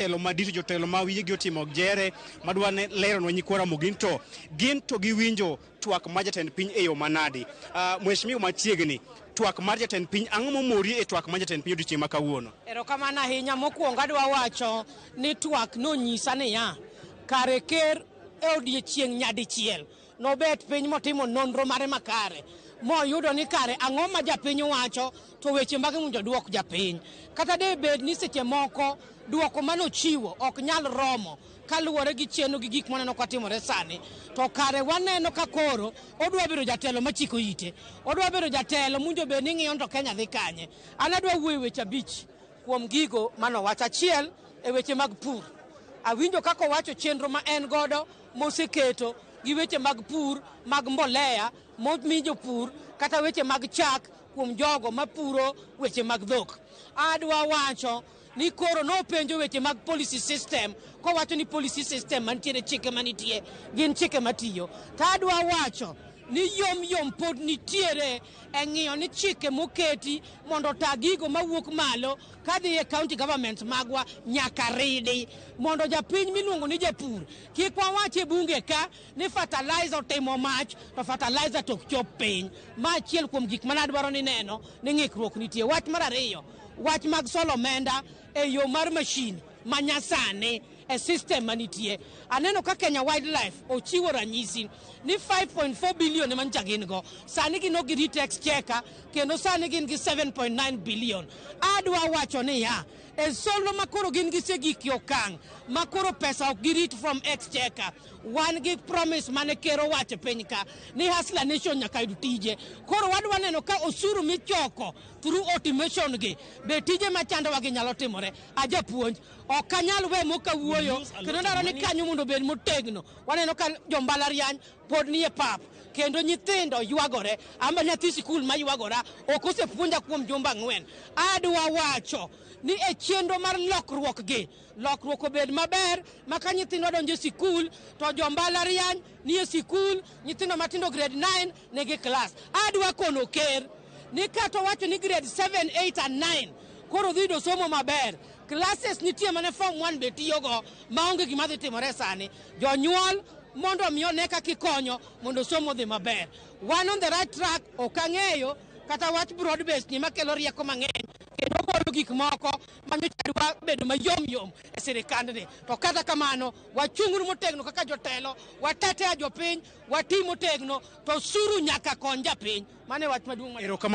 Jotelo madito, jotelo ma wiyegi otimo jere madwa ne leronwa nyikwa Ramogi to gin to giwinjo twak mar jatend piny e yo manadi. Mheshimiwa, machiegni, twak mar jatend piny, ang'o momori e twak mar jatend piny odiochieng' ma kawuono? Erokamano ahinya. Mokwongo adwa wacho ni twak nonyisa niya, kare ker e odiechieng' nyadichiel nobet piny motimo nonro mare makare moyudo ni kare ang'o ma japiny wacho to weche mage mowinjo duok japiny. Kata de bed ni seche moko duoko manochiwo ok nyal romo kaluwore gi chenro gi gik mwaneno katimore sani, to kare waneno ka koro odwa bedo jatelo machiko ite, odwa bedo jatelo mowinjo bed ni ng'iyo to Kenya dhi kanye. An adwa wuoyo weche abich kuom gigo manowacho. Achiel, e weche mag pur. Awinjo kaka owacho chenro ma en godo moseketo gi weche mag pur mag mbolea momi jopur kata weche mag chak kuom jogo mapuro weche mag dhok. Adwa wacho ni koro nopenjo weche mag policy system kowacho ni policy system mantiere, chike manitie gin chike matiyo. To adwa wacho ni yom yom pod nitiere e ng'iyo ni chike moketi mondo ota gigo mawuok malo kadhi e county governments magwa nyaka ridi mondo japiny miluongo ni japur kik wawach e bunge ka ni fertilizer otimo mach to fertilizer to ok chop piny. Ma achiel kuom gik mane adwaro ni neno ni ng'ikruok nitie. Wach mar ariyo, wach mag solo omenda e yo mar machine manyasani e system manitie. Aneno ka Kenya Wildlife ochiwo ranyisi ni 5.4 billion ema nyocha gin go, sani gin ok girit exchequer kendo sani gin gi 7.9 billion. Adwa wacho niya, e solro ma koro gin gisegik e okang' ma koro pesa ok girit from exchequer, wan gi promise mane ker owacho e piny ka ni Hustler Nation nyaka yud tije. Koro wadwa neno ka osuru michoko through automation gi be tije machandowa gi nyalo timore. Ajapuonj ok anyal we moka wuoyo kendo ndaro ni kanyo mondo obed motegno. Waneno ka jombalariany pod nie pap kendo nyithindo ywagore. Amba nyathi sikul maywagora ok osepuonja kuom jumbe 4. Adwa wacho ni e chenro mar lokruok gi, lokruok obed maber ma ka nyithindwa donjo e sikul to jombalariany nie sikul, nyithindo matindo grade 9 nigi klas. Adwa kono ker ni kata owacho ni grade 7, 8 and 9 koro dhi yudo somo maber, classes nitie mane form 1 be tiyogo maonge gima dhi timore sani. Jonyuol mondo mi one kaka ikonyo mondo somo odhi maber. Wan on the right track. Ok ang'eyo kata wach broad based ni makelo rieko mang'eny kendo golo gik moko manyocha dwa bedo mayom yom e sirikandni, to kata kamano wachung'uru motegno kaka jotelo, watetea jopiny, wati motegno, to osuru nyaka kony japiny. Mano e wach maduong'. Erokamano.